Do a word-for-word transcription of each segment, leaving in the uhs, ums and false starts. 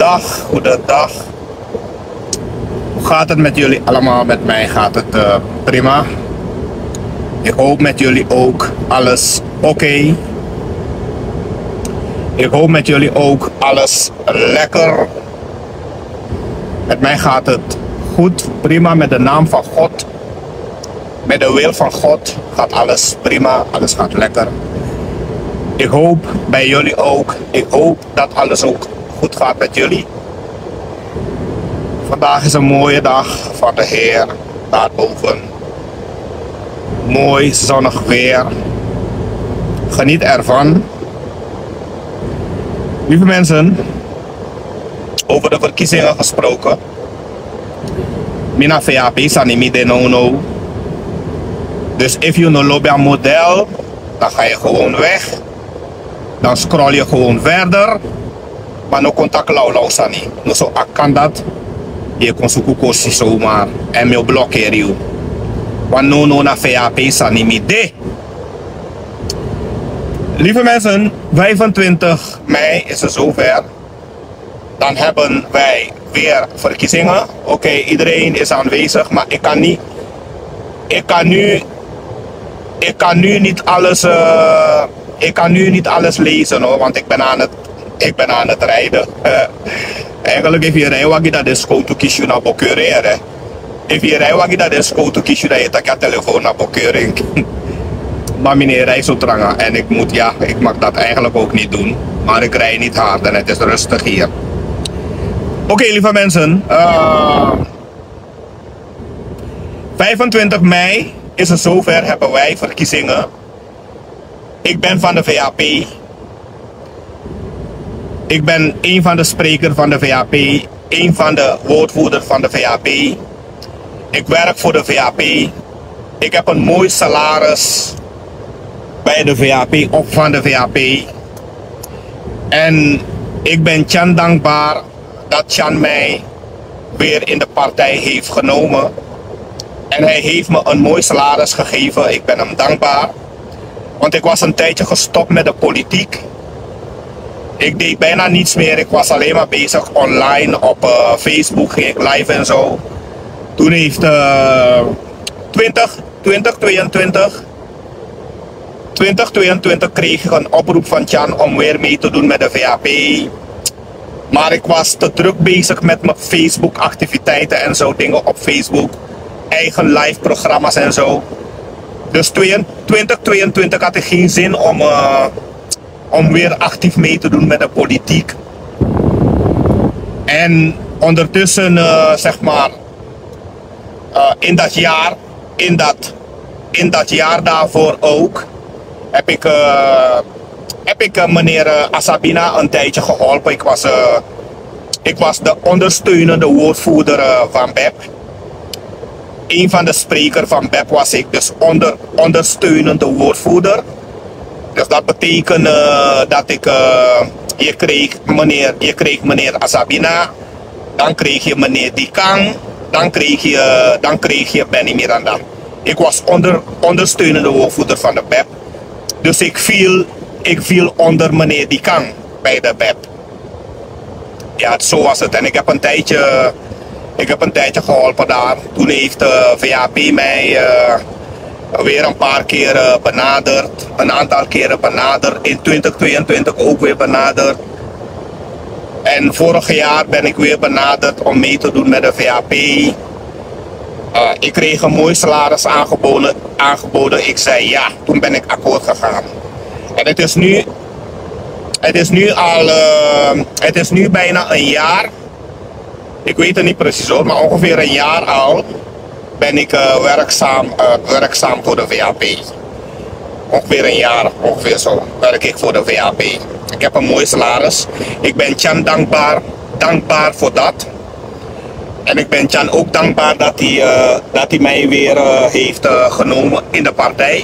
Goedendag, goedendag. Hoe gaat het met jullie allemaal? Met mij gaat het eh, prima. Ik hoop met jullie ook alles oké. Ik hoop met jullie ook alles lekker. Met mij gaat het goed, prima, met de naam van God. Met de wil van God gaat alles prima, alles gaat lekker. Ik hoop bij jullie ook. Ik hoop dat alles ook goed gaat met jullie. Vandaag is een mooie dag van de Heer. Daarboven. Mooi zonnig weer. Geniet ervan. Lieve mensen, over de verkiezingen gesproken. Mi na V H P sani mi de no no. Dus if you no lobi a model, dan ga je gewoon weg. Dan scroll je gewoon verder. Maar no contact lauw lauw sani. No so a kan dat. Je kon suku kosi zomaar. En mi o blokkeer you. Want no no na V H P sani mi de. Lieve mensen, vijfentwintig mei is het zover. Dan hebben wij weer verkiezingen. Oké, iedereen is aanwezig, maar ik kan niet, ik kan nu, ik kan nu niet alles, eh, ik kan nu niet alles lezen hoor, want ik ben aan het, ik ben aan het rijden. Eigenlijk even rijwagi dat is go to kies na bokeuring. Efu yu e rij wagi dan den skowtu kisi yu, dan yu e taki a telefoon na bokering. Maar meneer, rij zo tranga en ik moet, ja, ik mag dat eigenlijk ook niet doen. Maar ik rij niet hard en het is rustig hier. Oké, lieve mensen. eh, vijfentwintig mei is het zover, hebben wij verkiezingen. Ik ben van de V H P. Ik ben een van de sprekers van de V H P, een van de woordvoerders van de V H P. Ik werk voor de V H P. Ik heb een mooi salaris bij de V H P of van de V H P. En ik ben Tjan dankbaar dat Tjan mij weer in de partij heeft genomen. En hij heeft me een mooi salaris gegeven. Ik ben hem dankbaar. Want ik was een tijdje gestopt met de politiek. Ik deed bijna niets meer. Ik was alleen maar bezig online. Op eh, Facebook ging ik live en zo. Toen heeft eh, twintig, twintig tweeëntwintig, twintig tweeëntwintig kreeg ik een oproep van Tjan om weer mee te doen met de V H P. Maar ik was te druk bezig met mijn Facebook-activiteiten en zo dingen op Facebook. Eigen live-programma's en zo. Dus tweeëntwintig tweeëntwintig had ik geen zin om, eh, om weer actief mee te doen met de politiek. En ondertussen, eh, zeg maar, eh, in dat jaar, in dat, in dat jaar daarvoor ook, heb ik, eh, heb ik eh, meneer eh, Asabina een tijdje geholpen. Ik was, eh, ik was de ondersteunende woordvoerder eh, van bep. Een van de sprekers van bep was ik, dus onder, ondersteunende woordvoerder. Dus dat betekende dat ik, eh, je kreeg meneer, je kreeg meneer Asabina, dan kreeg je meneer Dikang, dan kreeg je, dan kreeg je Benny Miranda. Ik was onder, ondersteunende woordvoerder van de bep. Dus ik viel, ik viel onder meneer Dikang bij de bep. Ja, zo was het. En ik heb een tijdje, ik heb een tijdje geholpen daar. Toen heeft de V H P mij eh, weer een paar keren benaderd. Een aantal keren benaderd. In twintig tweeëntwintig ook weer benaderd. En vorig jaar ben ik weer benaderd om mee te doen met de V H P. Eh, ik kreeg een mooi salaris aangeboden, aangeboden. Ik zei ja. Toen ben ik akkoord gegaan. En het is nu, het is nu al, eh, het is nu bijna een jaar. Ik weet het niet precies hoor, maar ongeveer een jaar al ben ik eh, werkzaam, eh, werkzaam voor de V H P. Ongeveer een jaar, ongeveer zo, werk ik voor de V H P. Ik heb een mooi salaris. Ik ben Tjan dankbaar, dankbaar voor dat. En ik ben Tjan ook dankbaar dat hij, eh, dat hij mij weer eh, heeft eh, genomen in de partij.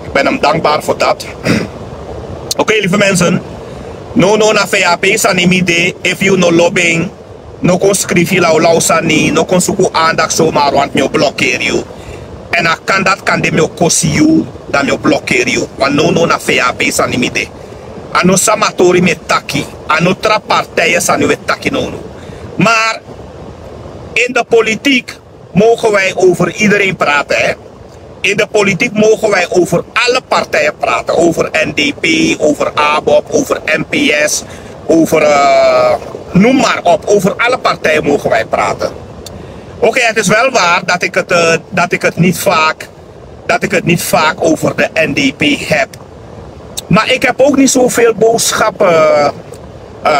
Ik ben hem dankbaar voor dat. Oké, lieve mensen. No no na V H P sani mi de, if you no lobbying, no kon skrifi laulau sani, no kon suku aandacht zomaar, want mi o blokkeer you. En a kan dat kan de mi o kosi you, dan mi o blokkeer you. Want no no na V H P sani mi de. A no samatori mi e taki. A no tra partijen sani we taki nownu. Maar in de politiek mogen wij over iedereen praten, hè. In de politiek mogen wij over alle partijen praten. Over n d p, over abob, over n p s, over noem maar op. Over alle partijen mogen wij praten. Oké, het is wel waar dat ik het niet vaak dat ik het niet vaak over de n d p heb. Maar ik heb ook niet zoveel boodschappen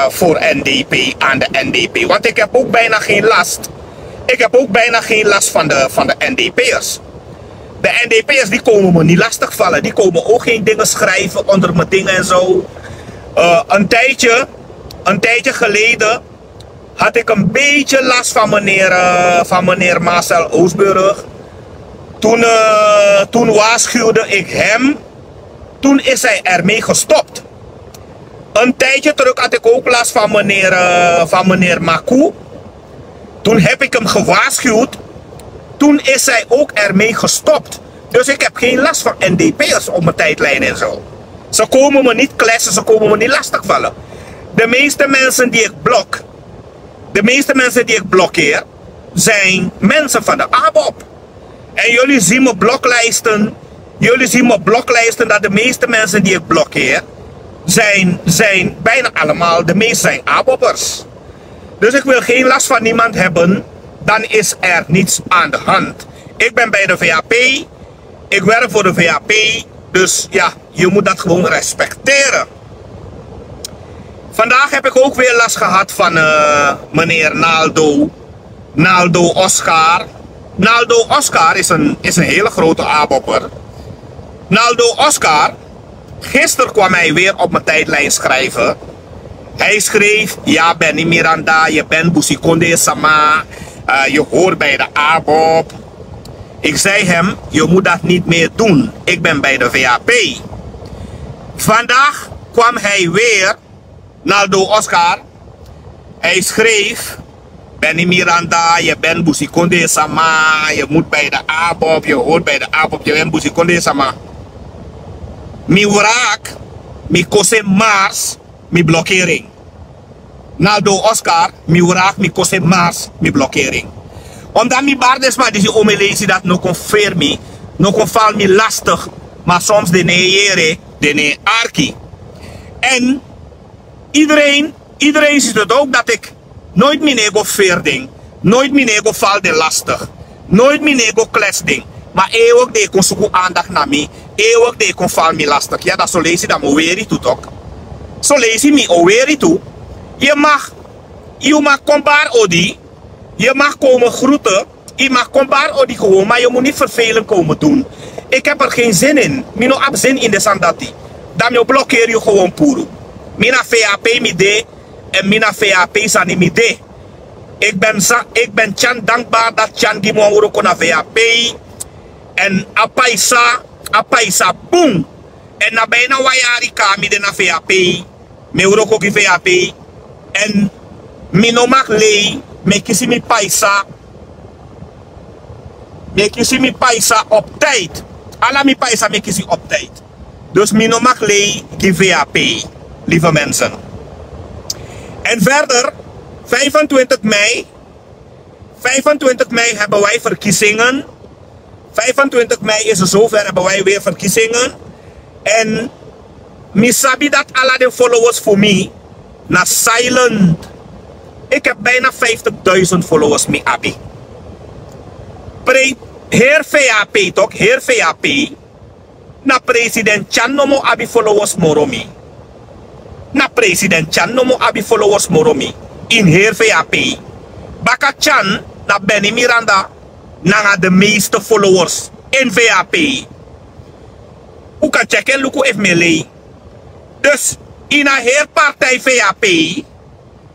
voor n d p, aan de n d p, want ik heb ook bijna geen last. Ik heb ook bijna geen last van de n d p'ers. De n d p'ers die komen me niet lastig vallen, die komen ook geen dingen schrijven onder mijn dingen en zo. Een tijdje geleden had ik een beetje last van meneer marcel oosburg. Toen waarschuwde ik hem. Toen is hij ermee gestopt. Een tijdje terug had ik ook last van meneer maku. Toen heb ik hem gewaarschuwd. Toen is hij ook ermee gestopt. Dus ik heb geen last van n d p'ers op mijn tijdlijn en zo. Ze komen me niet kletsen, ze komen me niet lastig vallen. De meeste mensen die ik blok de meeste mensen die ik blokkeer zijn mensen van de abob. En jullie zien me bloklijsten. Jullie zien me bloklijsten dat de meeste mensen die ik blokkeer zijn bijna allemaal, de meeste zijn abobbers. Dus ik wil geen last van niemand hebben. Dan is er niets aan de hand. Ik ben bij de v a p. Ik werk voor de v a p. Dus ja, je moet dat gewoon respecteren. Vandaag heb ik ook weer last gehad van meneer naldo naldo oscar. Naldo oscar is een hele grote abopper. Naldo oscar, gisteren kwam hij weer op mijn tijdlijn schrijven. Hij schreef: ja, benny miranda, je bent busikonde sama, je hoort bij de abob. Ik zei hem: je moet dat niet meer doen, ik ben bij de v a p. Vandaag kwam hij weer, naldo oscar. Hij schreef: benny miranda, je bent busikonde sama, je moet bij de abob, je hoort bij de abob, je bent busikonde sama. Mi wraak, mi kose mars, mi blokkering. Naldo oscar, mi wraak, mi kose mars, mi blokkering. Omdat mi bari den sma disi o mi leisi dati no kon feri mi, no kon fali mi lastig. Maar soms den no e yere, den no e arki. En iedereen ziet het ook dat ik nooit mi no e go feri den, nooit mi no e go fali den lastig, nooit mi no e go klesi den. Ma eeuwig den e kon suku andak na mi, eeuwig den e kon fali mi lastig. Ya, dan soleisi dan mi o weri tu tok. Soleisi mi o weri tu. Yu mag yu mag kon bari odi. Yu mag komen groeten. Yu mag kon bari odi gewoon, maar yu mus ni vervelen komen doen. Ik heb er geen zin in. Mi no abi zin in de sani dati. Dan mi o blokkeri yu gewoon puru. Mi na v a p mi de. En mi na v a p sani mi de. Ik ben tyan dankbari dati tyan gi mi wan wroko na v a p. En a paisa, a paisa bun. En na bijna wan yari kaba mi de na v a p. Mi e wroko gi v a p. En mi no mag lei. Mi e kisi mi paisa. Mi e kisi mi paisa op tijd. Ala mi paisa mi e kisi op tijd. Dus mi no mag lei gi v a p. Lieve mensen. En verder, vijfentwintig mei. Vijfentwintig mei hebben wij verkiezingen. Vijfentwintig mei is er zover, hebben wij weer verkiezingen. En mi sabi dat ala den followers fu mi na silent. Ik heb bijna vijftigduizend followers mi abi. Heri v a p tok, heri v a p. Na president tyan nomo abi followers moro mi. Na president tyan nomo abi followers moro mi. In heri v a p. Baka tyan na benny miranda nanga de meeste followers in v a p. Un kan tyeki en luku efu mi e lei. Dus ini a heri partij v a p,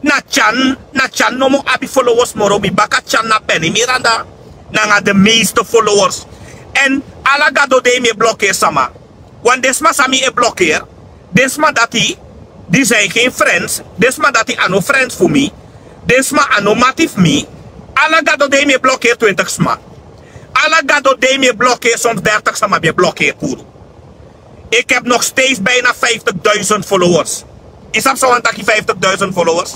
na tyan na tyan nomo abi followers moro mi. Baka tyan na benny miranda nanga de meeste followers. En ala gado dei mi e blokkeri sama. Wan den sma san mi e blokkeri, den sma dati, di zijn gen friends. Den sma dati a no friends fu mi. Den sma a no mati fu mi. Ala gado dei mi e blokkeri twintig sma. Ala gado dei mi e blokkeri soms dertig sama mi e blokkeri puru. Ik heb nog steeds bijna vijftigduizend followers. Isap sawan taki vijftigduizend followers.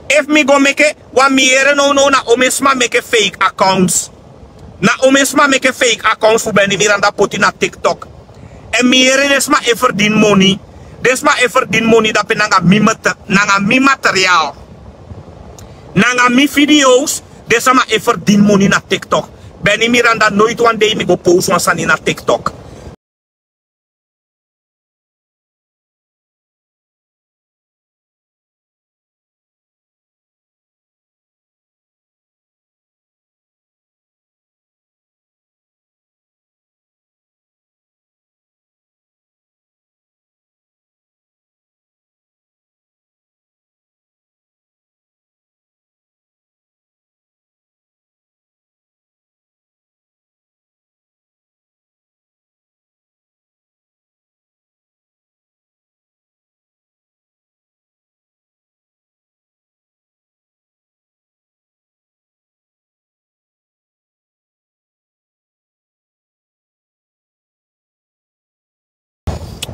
Efu mi go meke wan mi yere no no na omen sma meke fake accounts. Na omen sma meke fake accounts fu beni miranda poti na tiktok. En mi yere den sma e ferdin moni. Den sma e ferdin moni dape nanga mi mete nanga mi materiaal. Nanga mi video's. Den sma e ferdin moni na tiktok. Beni miranda noit wan dei mi go post wan sani na tiktok.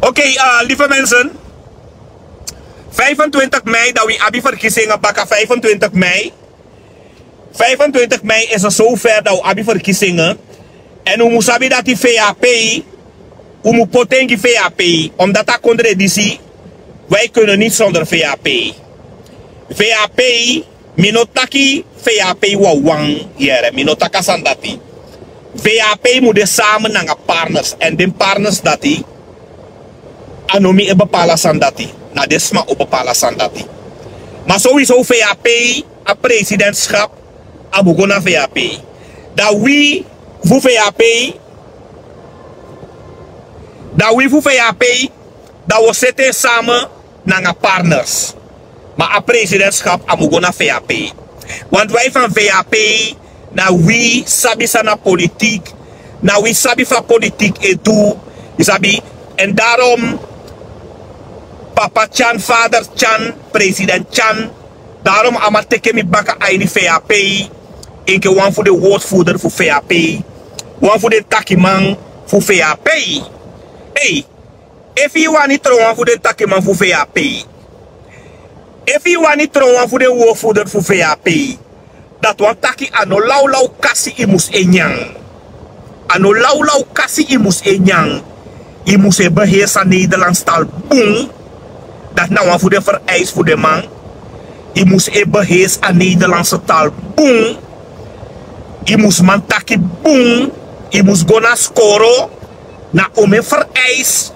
Oké, lieve mensen. Vijfentwintig mei dat we abi verkiezingen baka vijfentwintig mei. Vijfentwintig mei is er zo ver dat we abi verkiezingen. En we moeten abi dat die vap. We moeten poten die vap. Omdat dat kon traditie. Wij kunnen niet zonder vap. Vap. Mi no taki vap wawan. Yere mi no taki a sani dati. Vap moet de samen nanga partners en den partners dati. A no mi e bepala sani dati. Na den sma o bepala sani dati. Ma sowieso vap a presidentschap a mus go na vap. Dan wi fu vap. Dan wi fu vap. Dan wi o sete samen nanga partners. Ma a presidentschap a mus go na vap. Want wij van vap na wi sabi san na politiek. Na wi sabi fa politiek e du. Yu sabi. En daarom papa tyan vader tyan president tyan. Daarom a man teke mi baka a ini vap. Enke wan fu den woordvoerder fu vap. Wan fu den takiman fu vap. Ei. Efu yu wani tron wan fu den takiman fu vap. Efu yu wani tron wan fu den woordvoerder fu vap. Dati wan taki a no lawlaw kasi yu mus e nyan. A no lawlaw kasi yu mus e nyan. Yu mus e beheersi a nederlandstal bun. Dati na wan fu den vereisi fu den man. Yu mus e beheersi a nederlandse tal bun. Yu mus man taki bun. Yu mus go na skoro. Na omen vereisi.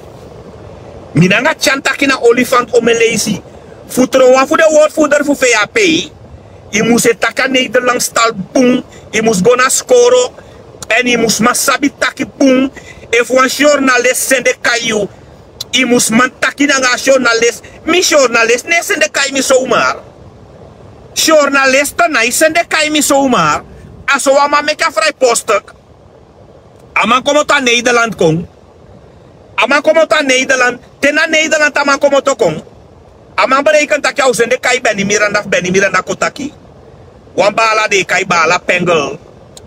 Mi nanga tyan taki na olifant omen leisi. Fu tron wan fu den woordvoerder fu vap. Yu mus e taki a nederlandstal bun. Yu mus go na skoro. Èn yu mus man sabi taki bun. Efu wan journalist sende kai yu. Yu mus man taki nanga a journalist. Mi journalist no e sende kai mi somar. Journalist no e sende kai mi somar. A so wan man meki a frai postuk. A man komoto a nederland kon. A man komoto a nederland. Te na nederland a man komoto kon. A man bereiken taki a o sende kai beni miranda fu beni miranda kon taki. Wan baala den e kai baala pengel.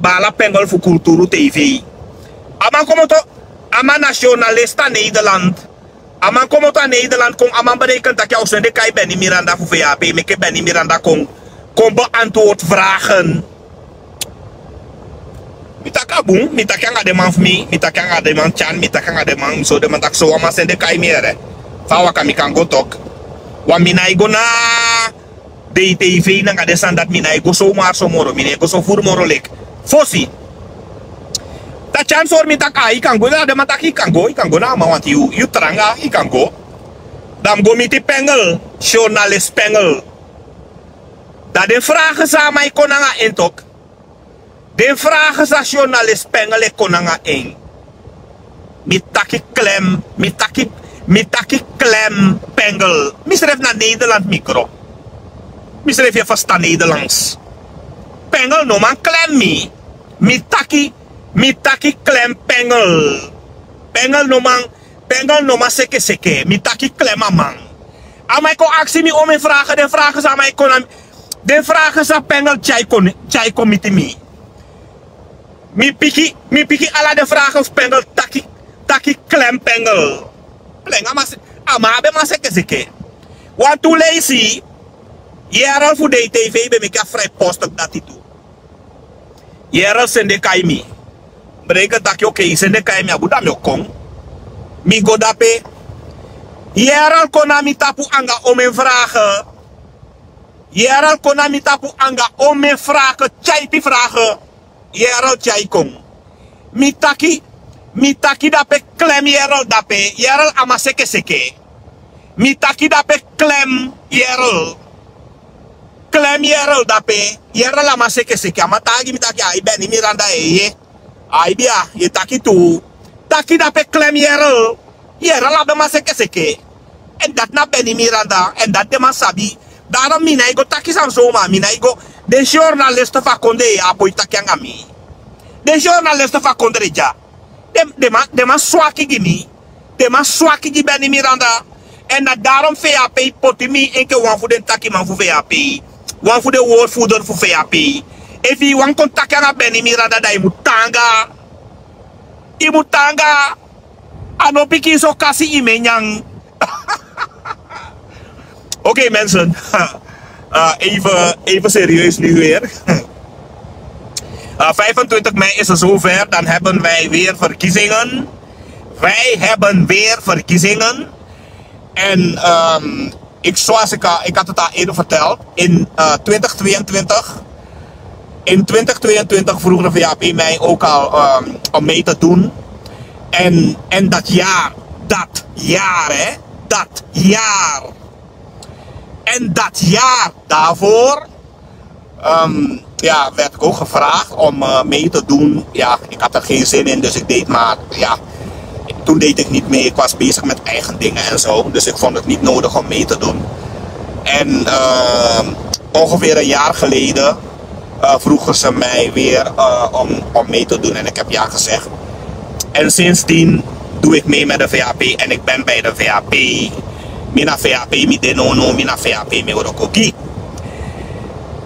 Baala pengel fu kulturu tv. A man komoto. A man na journalist a nederland. A man komoto a nederland kon a man bereiken taki a o sende kai beni miranda fu vap meke beni miranda kon. Kon beantwoord vragen. Mi taki a bun mi taki anga den man fu mi mi taki anga den man tyan mi taki anga den man mi so den man taki so wan man sende kai mi ere. Fa a waka mi kan go tok. Wan mi na e go na dei tv nanga den sani dati mi na e go somar so moro mi na e go so furu moro leki. Fosi. Dati tyan sori mi taki a yu kan go dan den man taki yu kan go yu kan go na a man wanti yu tranga yu kan go. Dan mi go miti pengel. Journalist pengel. Dan den fragen san a man e kon nanga en tok. Den fragen san journalist pengel e kon nanga en. Mi taki klem mi taki mi taki klem pengel. Mi srefi na nederland mi gro. Mi srefi e ferstan nederlands. Pengel no man klem mi. Mi taki mi taki klem pengel. Pengel no man. Pengel no man seke seke mi taki klem a man. A man e kon aksi mi omen fragen den fragen san a man e kon na mi. Den fragen san pengel tyai kon tyai kon miti mi. Mi piki mi piki ala den fragen fu pengel taki. Taki klempengel. Plenga masi. A man ben man sekeseke. Wantu leisi. Yerel fu dei tv ben meki a frijpostuk dati tu. Yerel sende kai mi. Breken taki oke, yu sende kai mi, a buda mi o kon. Mi go dape. Yerel kon na mi tapu anga omen vragen. Yerel kon na mi tapu anga omen vragen, tyaipi vragen. Yerel tyai kon. Mi taki, mi taki dape klem yerel dape, yerel a man sekeseke. Mi taki dape klem yerel. Klem yerel dape, yerel a man sekeseke. A man taki mi taki ai Benny Miranda e ye. Ai bia, yu e taki tu. Taki dape klem yerel. Yerel a ben man sekeseke. En dat na Benny Miranda, en dat den man sabi. Daarom mi nai go taki san soma, mi nai go. Den journaliste fu a kondre ya poi taki anga mi. Den journaliste fu a kondre dya. Den, den man, den man swaki gi mi. Den man swaki gi Benny Miranda. En na daarom vap poti mi enke wan fu den takiman fu vap. Wan fu den woordvoerder fu vap. Efu yu wani kon taki anga Benny Miranda, dan yu mu tanga. Yu mu tanga. A no pikin so kasi yu mu e nyan. Oké mensen, uh, even, even serieus nu weer. Uh, vijfentwintig mei is er zover, dan hebben wij weer verkiezingen. Wij hebben weer verkiezingen. En um, ik, zoals ik, uh, ik had het al eerder verteld, in uh, twintig tweeëntwintig, in twintig tweeëntwintig vroeg de vap mij ook al um, om mee te doen. En, en dat jaar, dat jaar, hè, dat jaar. En dat jaar daarvoor um, ja, werd ik ook gevraagd om uh, mee te doen. Ja, ik had er geen zin in, dus ik deed maar. Ja. Toen deed ik niet mee. Ik was bezig met eigen dingen en zo. Dus ik vond het niet nodig om mee te doen. En uh, ongeveer een jaar geleden uh, vroegen ze mij weer uh, om, om mee te doen. En ik heb ja gezegd. En sindsdien doe ik mee met de vap. En ik ben bij de vap. Mi na vap mi de nono, mi na vap mi wrokoki.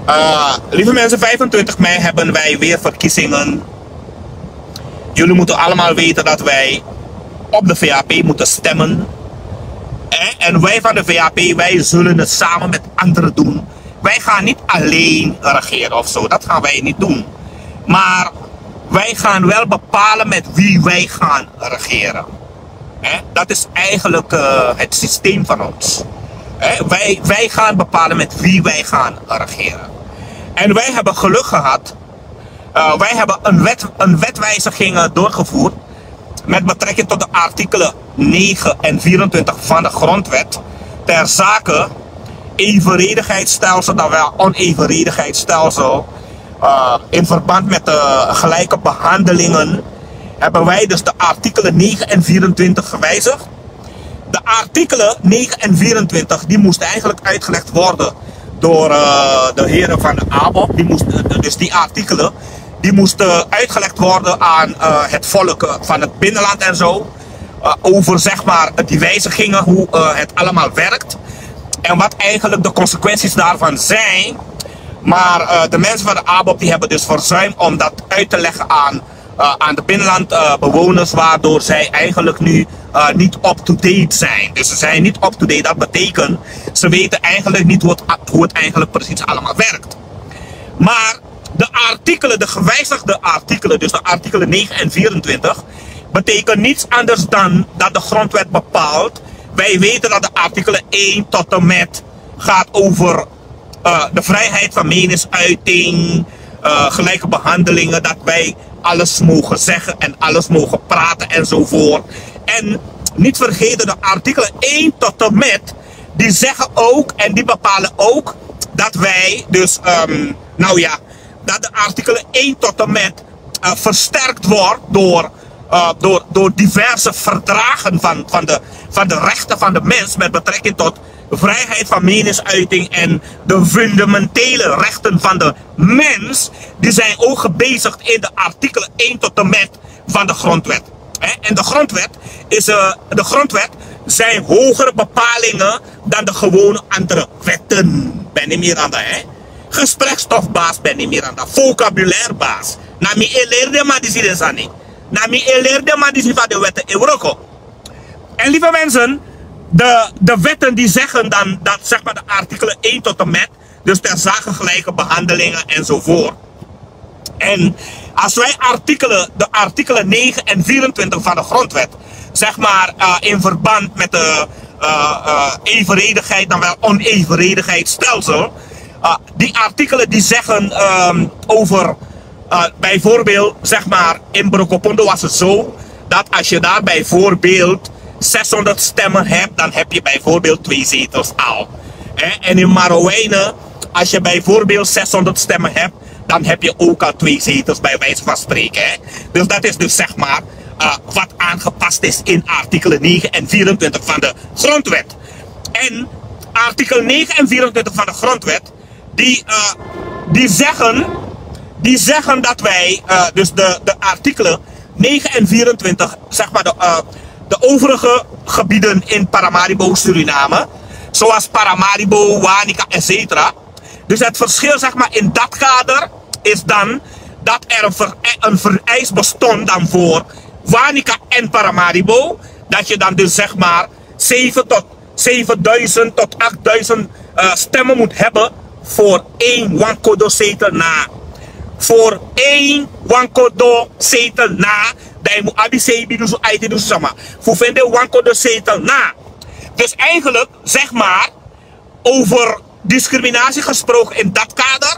Uh, lieve mensen, vijfentwintig mei hebben wij weer verkiezingen. Jullie moeten allemaal weten dat wij op de vap moeten stemmen. En wij van de vap, wij zullen het samen met anderen doen. Wij gaan niet alleen regeren of zo. Dat gaan wij niet doen. Maar wij gaan wel bepalen met wie wij gaan regeren. Dat is eigenlijk uh, het systeem van ons. Wij, wij gaan bepalen met wie wij gaan regeren. En wij hebben geluk gehad. Uh, wij hebben een, wet, een wetwijziging uh, doorgevoerd met betrekking tot de artikelen negen en vierentwintig van de grondwet ter zake evenredigheidsstelsel, dan wel onevenredigheidsstelsel. Uh, in verband met de gelijke behandelingen hebben wij dus de artikelen negen en vierentwintig gewijzigd. De artikelen negen en vierentwintig die moesten eigenlijk uitgelegd worden door uh, de heren van de ABOP. Die moesten, dus die artikelen die moesten uitgelegd worden aan uh, het volk van het binnenland en zo. Uh, over zeg maar die wijzigingen, hoe uh, het allemaal werkt. En wat eigenlijk de consequenties daarvan zijn. Maar uh, de mensen van de ABOP die hebben dus verzuimd om dat uit te leggen aan uh, aan de binnenlandbewoners, uh, waardoor zij eigenlijk nu uh, niet up-to-date zijn. Dus ze zijn niet up-to-date. Dat betekent, ze weten eigenlijk niet hoe het, hoe het eigenlijk precies allemaal werkt. Maar de artikelen, de gewijzigde artikelen, dus de artikelen negen en vierentwintig, betekent niets anders dan dat de grondwet bepaalt. Wij weten dat de artikelen één tot en met gaat over uh, de vrijheid van meningsuiting, uh, gelijke behandelingen, dat wij alles mogen zeggen en alles mogen praten enzovoort. En niet vergeten de artikelen één tot en met, die zeggen ook en die bepalen ook dat wij dus, um, nou ja, dat de artikelen één tot en met uh, versterkt wordt door, uh, door, door diverse verdragen van, van, de, van de rechten van de mens met betrekking tot vrijheid van meningsuiting en de fundamentele rechten van de mens, die zijn ook gebezigd in de artikelen één tot en met van de grondwet. En de grondwet, is, uh, de grondwet zijn hogere bepalingen dan de gewone andere wetten. Benny Miranda, hè? Gespreksstofbaas Benny Miranda, vocabulairbaas. Na mi e leri den man disi den sani. Na mi e leri den man disi fa den wetten e wroko. En lieve mensen, de, de wetten die zeggen dan dat, zeg maar, de artikelen één tot en met, dus ter zake gelijke behandelingen enzovoort. En als wij artikelen, de artikelen negen en vierentwintig van de grondwet, zeg maar, eh, in verband met de eh, eh, evenredigheid, dan wel onevenredigheidsstelsel. Eh, die artikelen die zeggen, ehm, over, eh, bijvoorbeeld, zeg maar, in Brokopondo was het zo dat als je daar bijvoorbeeld zeshonderd stemmen hebt, dan heb je bijvoorbeeld twee zetels al. Hè? En in Marowijnen, als je bijvoorbeeld zeshonderd stemmen hebt, dan heb je ook al twee zetels, bij wijze van spreken. Hè? Dus dat is dus, zeg maar, eh, wat aangepast is in artikelen negen en vierentwintig van de grondwet. En artikel negen en vierentwintig van de grondwet, die, eh, die, zeggen, die zeggen dat wij, eh, dus de, de artikelen negen en vierentwintig, zeg maar, de, eh, de overige gebieden in Paramaribo, Suriname, zoals Paramaribo, Wanica, et cetera. Dus het verschil, zeg maar, in dat kader is dan dat er een, ver- een vereis bestond dan voor Wanica en Paramaribo, dat je dan dus, zeg maar, zeven tot, zevenduizend tot achtduizend, eh, stemmen moet hebben voor één Wankodo-zetel na. Voor één Wankodo-zetel na. Dan je moet abi sebi dusu, aiti dusu, sama. Voor vinden Wankodo-zetel na. Dus eigenlijk, zeg maar, over discriminatie gesproken in dat kader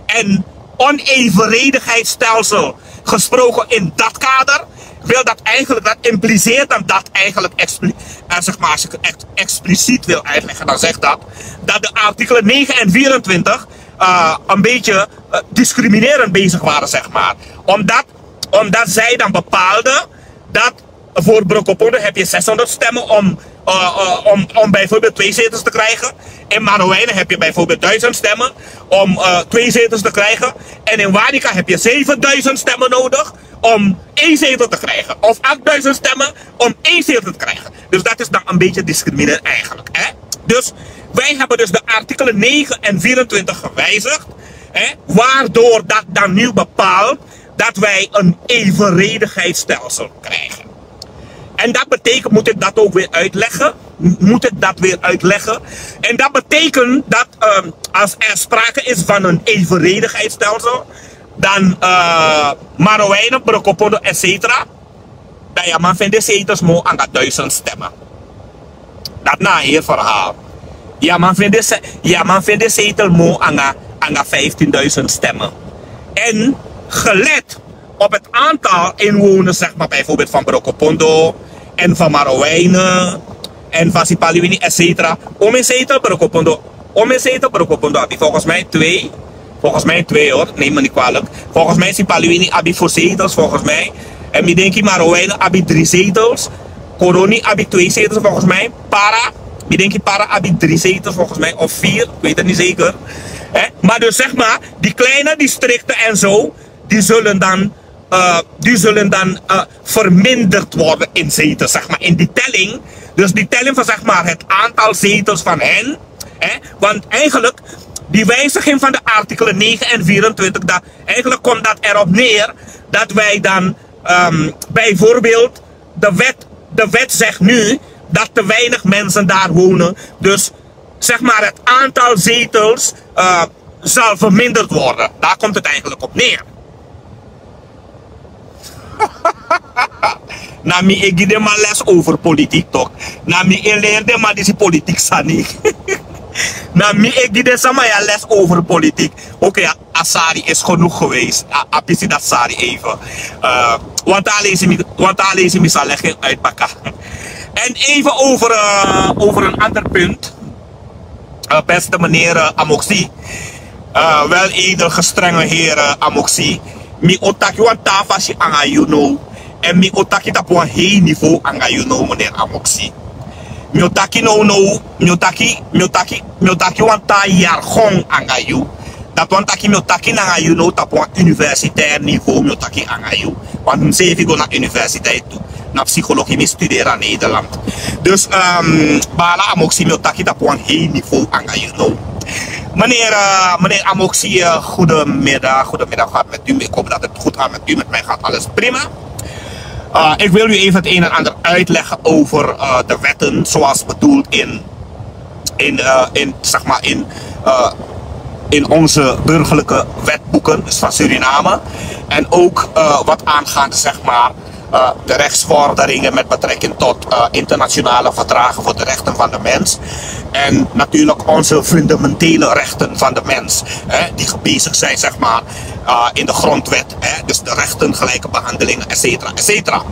en onevenredigheidsstelsel gesproken in dat kader, wil dat eigenlijk, dat impliceert dan dat eigenlijk expli- eh, zeg maar, als ik het echt expliciet wil uitleggen, dan zegt dat dat de artikelen negen en vierentwintig, eh, een beetje, eh, discriminerend bezig waren, zeg maar. Omdat, omdat zij dan bepaalden dat voor Brokopondo heb je zeshonderd stemmen om, eh, eh, om, om bijvoorbeeld twee zetels te krijgen. In Marowijnen heb je bijvoorbeeld duizend stemmen om, eh, twee zetels te krijgen. En in Wanica heb je zevenduizend stemmen nodig om één zetel te krijgen. Of achtduizend stemmen om één zetel te krijgen. Dus dat is dan een beetje discriminerend eigenlijk. Hè? Dus wij hebben dus de artikelen negen en vierentwintig gewijzigd. Hè? Waardoor dat dan nu bepaalt dat wij een evenredigheidsstelsel krijgen. En dat betekent, moet ik dat ook weer uitleggen? M- Moet ik dat weer uitleggen? En dat betekent dat, ehm, als er sprake is van een evenredigheidsstelsel, dan, eh, Marowijnen, Brokopondo, et cetera, dan ya man fende zetels mo anga duizend stemmen. Dat na een heel verhaal. Ya man fende, ze- ya man fende zetel mo anga, anga vijftienduizend stemmen. En gelet op het aantal inwoners, zeg maar, bijvoorbeeld van Brokopondo en van Marowijnen en van Sipaliwini, et cetera. Om een zetel Brokopondo, om een zetel Brokopondo abi, volgens mij twee. Volgens mij twee, hoor, neem me niet kwalijk. Volgens mij Sipaliwini abi vier zetels, volgens mij. En mi denki Marowijnen abi drie zetels. Coronie abi twee zetels, volgens mij. Para, mi denki Para abi drie zetels, volgens mij, of vier, ik weet het niet zeker. Hè? Maar dus, zeg maar, die kleine districten en zo, die zullen dan, eh, die zullen dan, eh, verminderd worden in zetels, zeg maar, in die telling. Dus die telling van, zeg maar, het aantal zetels van hen. Hè? Want eigenlijk, die wijziging van de artikelen negen en vierentwintig, dat, eigenlijk komt dat erop neer dat wij dan, ehm, bijvoorbeeld, de wet, de wet zegt nu dat te weinig mensen daar wonen. Dus, zeg maar, het aantal zetels, eh, zal verminderd worden. Daar komt het eigenlijk op neer. Na mi e gi den man les over politiek, toch? Na mi e leri den man disi politiek sani. Na mi e gi den sama ya les over politiek. Oké, a sari is genoeg geweest. A, a pisi dat sari even. Eh, want a leisi mi, want a leisi mi sa leg en uit baka. En even over, eh, over een ander punt. Eh, beste meneer, eh, Amoksi. Eh, wel edel gestrenge heer, eh, Amoksi. Mi o taki wan taa fasi anga yu now. En mi o taki tapu wan hei niveau anga yu now, meneer Amoksi. Mi o taki now now, mi o taki, mi o taki, mi o taki wan taa jargon anga yu. Dat wan taki mi o taki nanga yu now tapu wan universitair niveau mi o taki anga yu. Want mi sefi go na universiteit tu. Na psychologie mi studeri na Nederland. Dus, ehm, Bala Amoksi, mi o taki tapu wan hei niveau anga yu now. Meneer, eh, meneer Amoksi, eh, goedemiddag, goedemiddag, gaat met u mee? Ik hoop dat het goed gaat met u. Met mij gaat alles prima. Ik wil u even het een en ander uitleggen over eh, de wetten zoals bedoeld in, in, eh, in, zeg maar in, eh, in onze burgerlijke wetboeken, dus van Suriname. En ook eh, wat aangaande, zeg maar, eh, de rechtsvorderingen met betrekking tot eh, internationale verdragen voor de rechten van de mens. En natuurlijk onze fundamentele rechten van de mens, hè, die bezig zijn, zeg maar, eh, in de grondwet, hè, dus de rechten, gelijke behandelingen, et cetera, et cetera.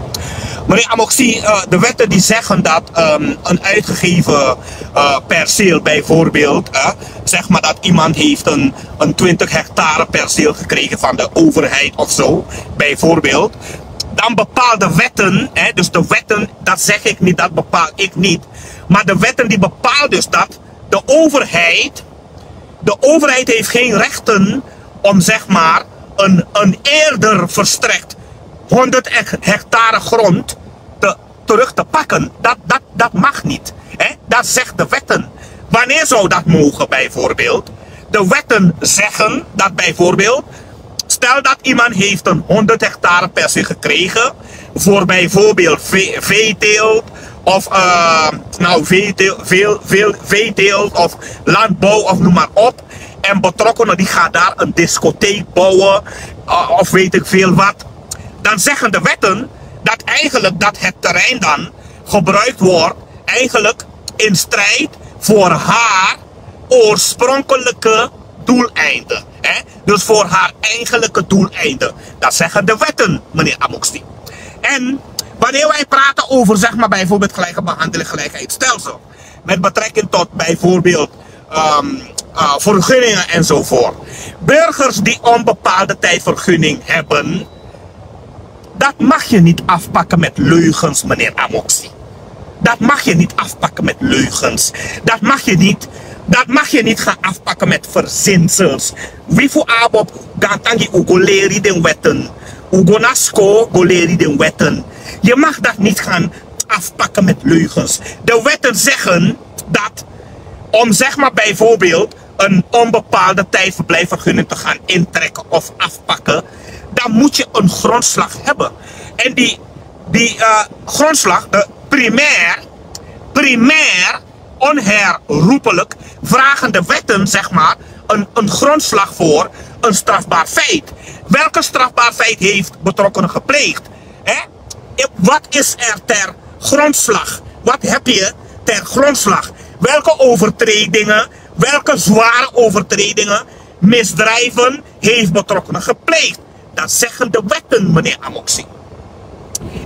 Meneer Amoxi, eh, de wetten die zeggen dat ehm, een uitgegeven eh, perceel bijvoorbeeld, eh, zeg maar dat iemand heeft een, een twintig hectare perceel gekregen van de overheid of zo, bijvoorbeeld, dan bepaalde wetten, hè, dus de wetten, dat zeg ik niet, dat bepaal ik niet, maar de wetten die bepalen dus dat de overheid, de overheid heeft geen rechten om, zeg maar, een, een eerder verstrekt honderd hec- hectare grond te, terug te pakken. Dat, dat, dat mag niet. Hè? Dat zegt de wetten. Wanneer zou dat mogen bijvoorbeeld? De wetten zeggen dat bijvoorbeeld, stel dat iemand heeft een honderd hectare perceel gekregen voor bijvoorbeeld ve- veeteelt of eh, nou, veeteelt, veel, veel veeteelt of landbouw of noem maar op. En betrokkenen die gaan daar een discotheek bouwen eh, of weet ik veel wat. Dan zeggen de wetten dat eigenlijk dat het terrein dan gebruikt wordt eigenlijk in strijd voor haar oorspronkelijke doeleinden. Hè? Dus voor haar eigenlijke doeleinden. Dat zeggen de wetten, meneer Amoxi. En wanneer wij praten over, zeg maar, bijvoorbeeld gelijke behandeling, gelijkheidsstelsel, met betrekking tot bijvoorbeeld ehm, eh, vergunningen enzovoort. Burgers die onbepaalde tijdvergunning hebben, dat mag je niet afpakken met leugens, meneer Amoxi. Dat mag je niet afpakken met leugens. Dat mag je niet, dat mag je niet gaan afpakken met verzinsels. Wifu abop gantangi ugoleri den wetten. Ugonasko goleri den wetten. Je mag dat niet gaan afpakken met leugens. De wetten zeggen dat om, zeg maar, bijvoorbeeld een onbepaalde tijdverblijfvergunning te gaan intrekken of afpakken, dan moet je een grondslag hebben. En die, die eh, grondslag, de primair, primair, onherroepelijk, vragen de wetten, zeg maar, een, een grondslag voor een strafbaar feit. Welke strafbaar feit heeft betrokkenen gepleegd? Hè? Wat is er ter grondslag? Wat heb je ter grondslag? Welke overtredingen, welke zware overtredingen, misdrijven heeft betrokkenen gepleegd? Dat zeggen de wetten, meneer Amoxi.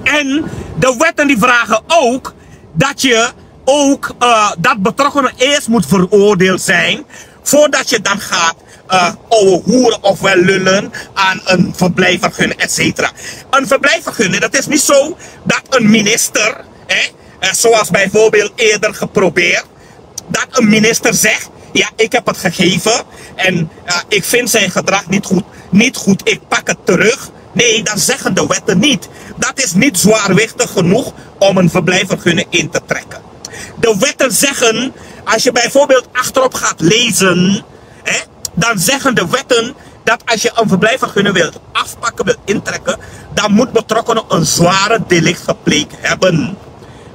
En de wetten die vragen ook dat je ook eh, dat betrokkenen eerst moet veroordeeld zijn voordat je dan gaat eh, ouwe hoeren of wel lullen aan een verblijfvergunning, et cetera. Een verblijfvergunning, dat is niet zo dat een minister, hè, eh, zoals bijvoorbeeld eerder geprobeerd, dat een minister zegt: ja, ik heb het gegeven en eh, ik vind zijn gedrag niet goed, niet goed, ik pak het terug. Nee, dat zeggen de wetten niet. Dat is niet zwaarwichtig genoeg om een verblijfvergunning in te trekken. De wetten zeggen, als je bijvoorbeeld achterop gaat lezen, hè, dan zeggen de wetten dat als je een verblijfvergunning wilt afpakken, wilt intrekken, dan moet betrokkenen een zware delict gepleegd hebben.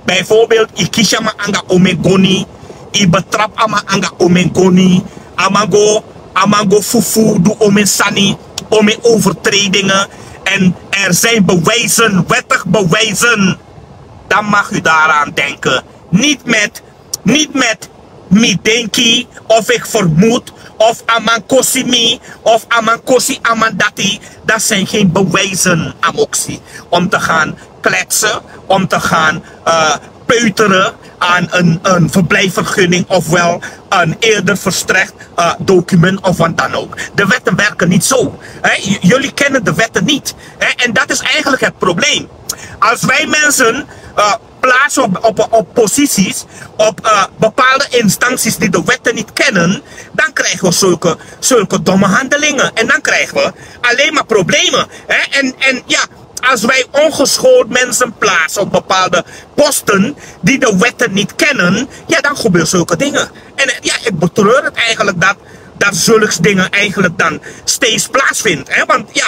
Bijvoorbeeld, i kisi a man anga omen goni, i betrap a man anga omen goni, a man go, a man go fufu, du omen sani, omen overtredingen. En er zijn bewijzen, wettig bewijzen. Dan mag u daaraan denken. Niet met, niet met mi denki, of ik vermoed, of a man kosi mi, of a man kosi a man dati. Dat zijn geen bewijzen, Amoxi, om te gaan kletsen, om te gaan eh, peuteren aan een, een verblijfvergunning ofwel een eerder verstrekt eh, document of wat dan ook. De wetten werken niet zo. Hè? J- jullie kennen de wetten niet. Hè? En dat is eigenlijk het probleem. Als wij mensen eh, plaatsen op, op, op posities, op eh, bepaalde instanties die de wetten niet kennen, dan krijgen we zulke, zulke domme handelingen. En dan krijgen we alleen maar problemen. Hè? En, en ja, als wij ongeschoold mensen plaatsen op bepaalde posten die de wetten niet kennen, ja, dan gebeuren zulke dingen. En eh, ja, ik betreur het eigenlijk dat, dat zulke dingen eigenlijk dan steeds plaatsvindt. Hè? Want ja,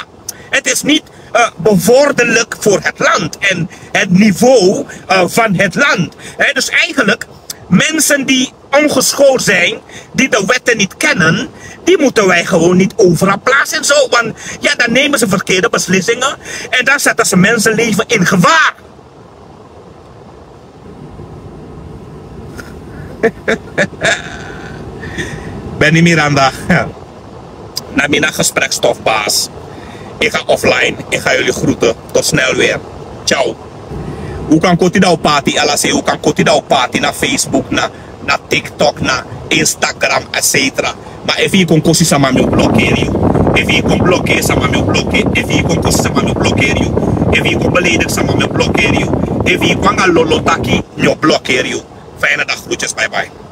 het is niet eh, bevorderlijk voor het land en het niveau, eh, van het land. Hè, dus eigenlijk, mensen die ongeschoold zijn, die de wetten niet kennen, die moeten wij gewoon niet overal plaatsen en zo. Want ja, dan nemen ze verkeerde beslissingen en dan zetten ze mensenleven in gevaar. Benny Miranda, na mi na gesprekstofbaas. Ik ga offline, ik ga jullie groeten. Tot snel weer. Ciao. Un kan koti dan un pati, ala sei, un kan koti dan un pati na Facebook, na, na TikTok, na Instagram, et cetera. Ma efu yu kon kosi sama, mi o blokeri yu. Efu yu kon blokeri sama, mi o blokeri. Efu yu kon kosi sama, mi o blokeri yu. Efu yu kon beleidigi sama, mi o blokeri yu. Efu yu kon nanga lolo taki, mi o blokeri yu. Fijne dag, groetjes, bye bye.